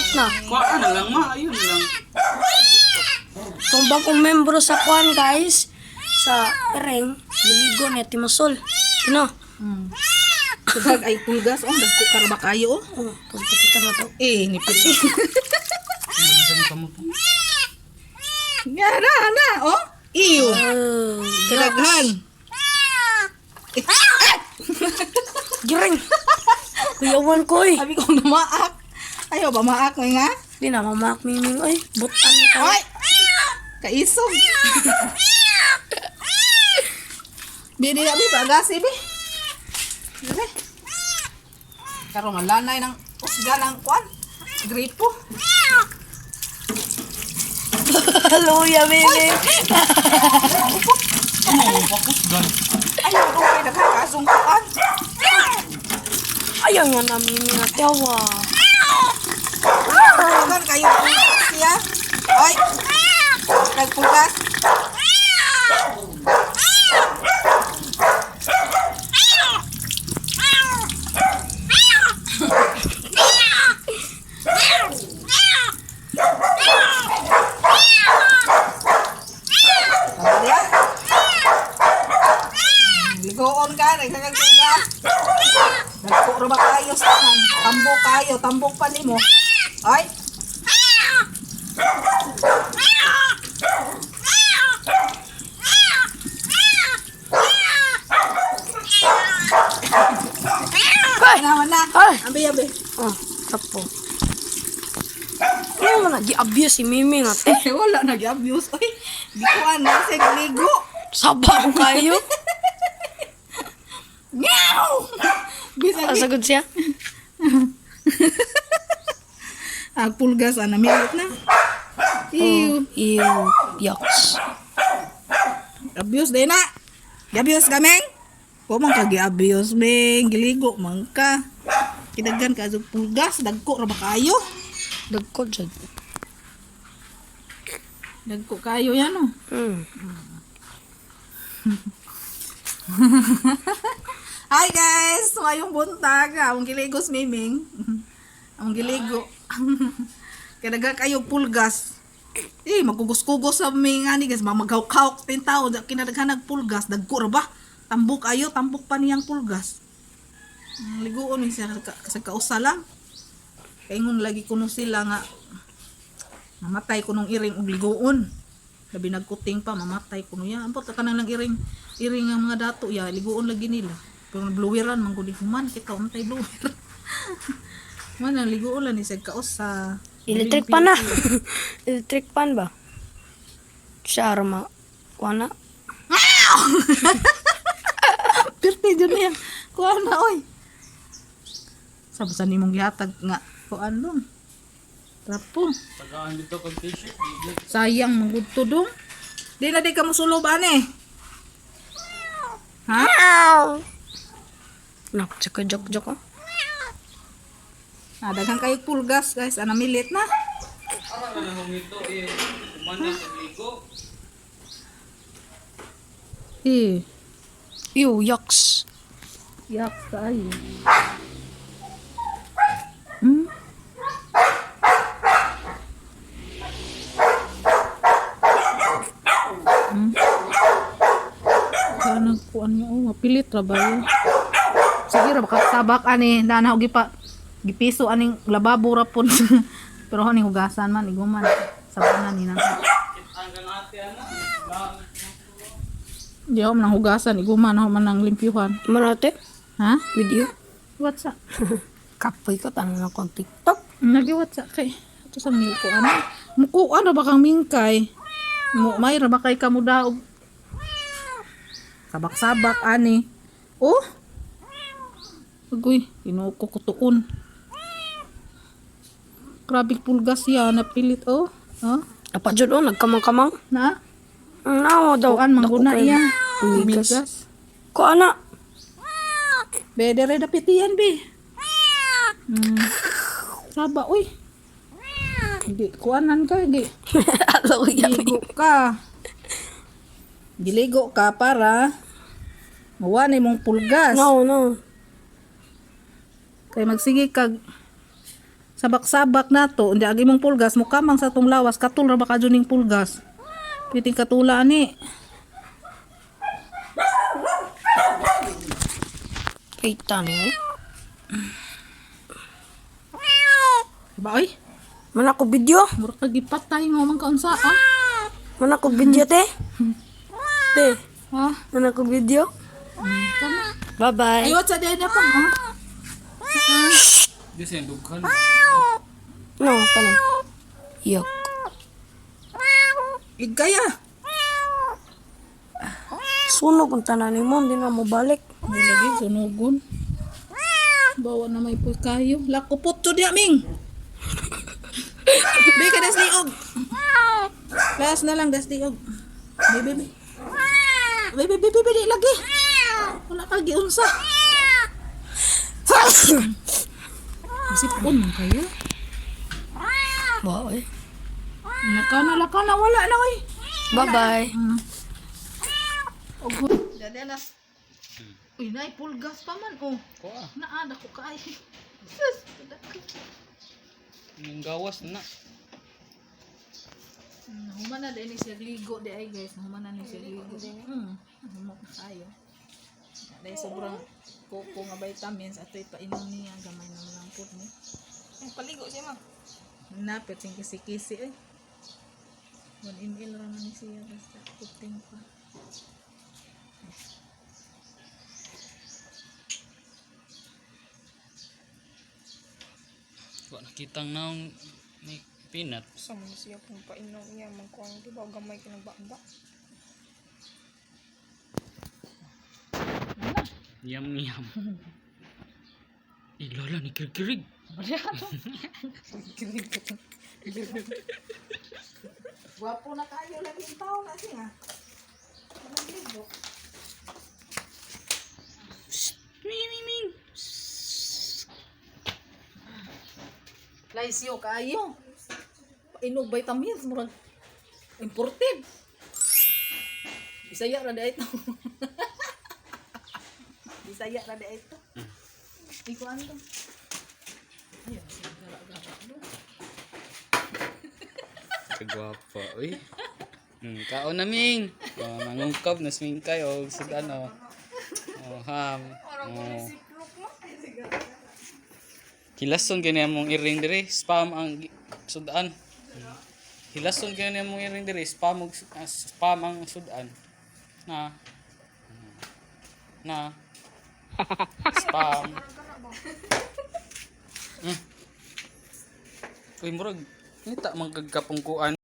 Start na. Kuhaan na lang ma, ayun na lang. Itong bagong membro sa kwan, guys, sa Ereng, Liligo ni Ate Masol. Ano? Dag ay pulgas oh, dagko ka ra ba kayo oh. Oh, tapos pakita na to. Eh, nipit. Ano ka mo po? Nga na, na, oh. Iyo. Oh, Kadaghan. Eh, ah! Giring! Kuyawan ko eh. Sabi ko namaak. Ayaw ba maak mo nga? Di na mamak miming oy. Butan ka. Ay! Kaisog. Bi, di na, bi, pagasi, bi. Dire. Karon malanay ng usga ng kwan. Gripo. Hallelujah, baby. Ano mo pakusgan? Ay, okay, nagkakasong kuan. Ayaw nga na miming ate awa. Daghan kayo siya. Ay! Nagpulgas. Tama Ligoon ka, nagkakagpulgas. Nagpo ra ba kayo sa tanan? Tambok kayo, tambok pa nimo. Ay! Ay! Naman na. Ay! Abi, abi. Oh, tapo. Ano man nag-abuse si Miming ate? Eh, wala nag-abuse. Ay, di ko ano, kasi ligo. Sabaw kayo. Meow! Bisag Asagod siya. Ang pulgas, ana, milit na. Ew. Ew, yucks. Abuse din na. Gi-abuse ka, Meng? Wa man ka gi-abuse, Meng. Giligo man ka. Kidaghan ka sa pulgas, dagko ra ba kayo? Dagko jud. Dagko kayo yan, oh. Hi guys! Ngayong buntag, among giligos miming. Among giligo. Kaya kayo pulgas. Eh, magkugos-kugos sa may nga ni guys, magaw-kawk tin tao, kinadaghan pulgas, dagko ra ba? Tambok ayo, tambok pa niyang pulgas. Ang Liguon ni siya sa kausa lang. Kaingon lagi kuno sila nga mamatay kunong iring og liguon. Labi nagkuting pa, mamatay kuno ya. Ambot ka lang iring iring ang mga dato ya, liguon lagi nila. Pero bluweran man gud human kita untay bluwer. Man ang liguon lang ni sa kausa. Electric pan na. Electric pan ba? Siya ma. Kuha na. Pirti jud niya. Kuan na oy. Sabi sa nimong gihatag nga kuan dong. Trapo. Tagaan dito kag t-shirt. di- Sayang manggud to dong. Di na di ka mosulob ane. Ha? Nak, tsaka jok-jok ah. Ah, daghan kayo pulgas guys, ana milit na. Ara na lang ito eh. Kumana kag ligo. Eh, Ew, yucks. yak kayo. Kuan kuan mo, oh, mapilit ra ba yun? Sige ra baka sabak ani dana og gipa gipiso aning lababo ra pud. Pero aning hugasan man iguman sabanan ni na. Hanggang ate ana. Di ako man ang hugasan iguman ako man ang limpyuhan. Manate? Ha? Video? WhatsApp. Kapoy ko, tanong na kong TikTok. Nagi WhatsApp kay. Ito sa muko ano. Muko ano ba kang mingkay? Mo may ra ba kay kamudaog? Sabak-sabak ani. Oh. Agoy, tinuko ko tuon. Grabe pulgas ya napilit oh. Oh, Apa jud oh, nagkamang-kamang. na. Nawa daw. Kuan mangguna Dako iya. kayo. Umigas. Umigas. Ko ana. Be dere dapitian be. Saba uy. Di kuanan ka gi. Hallelujah. Giligo ka. Giligo ka para mawa na imong pulgas. No, no. Kay magsige kag Sabak-sabak nato, unya ang imong pulgas mukamang sa tong lawas, katul ra ba ka ning pulgas. Piting katula ani. Kita ni. Ba oy? Mana ko video? Mura ka gipatay mo man kaunsa ah. Mana ko video te? Te, Ha? mana ko video? Tama. Bye-bye. Ayot sa diyan pa. Ha? Di siya dughan. No, kana. Yok. Igkaya. Sunog ang tanan nimo, hindi na mo balik. Hindi lagi sunugon. Bawa na may puy kayo. Lakupot to diya ming. Bi ka das liog. Last na lang das liog. Bi bi bi. Bi bi bi bi bi di lagi. Wala ka giunsa. Masipon man kayo. Bye. Nakaw na lakaw na wala na oy. Bye-bye. Dadelas. Uy, nay pulgas pa man oh. Kuha. Naa dako kaay. Sus, dako. Ang gawas na. Human na din siya ligo di ay guys, human na ni siya ligo. Humo na kayo. Dahil sobrang koko nga vitamins atoy painom niya gamay na lang pud ni. Paligo siya ma. Napit sing kisi-kisi eh. 1 ml ra man ni siya basta puting pa. Wa nakitang naong ni peanut. Sa man siya kung painom niya magkuang di ba gamay ka ng baba. Yum yum. Eh, lala ni kirkirig. Gwapo na kayo lagi ang tao na siya. Ligo. Ming ming ming. Laisyo kayo. Painog vitamins murag imported. Bisaya ra di ito. Bisaya ra di ito. Di ko ano. Ayun, gara-gara do. Kagwapa, uy. Kaon na ming. Oh, mangungkab na swingkay o sudan oh. Oh, ham. Oh. Hilason kini among iring diri, spam ang sudan. Hilason kini among iring diri, spam og spam ang sudan. Na. Na. Spam. Uy, murag nita man kagkapungkuan.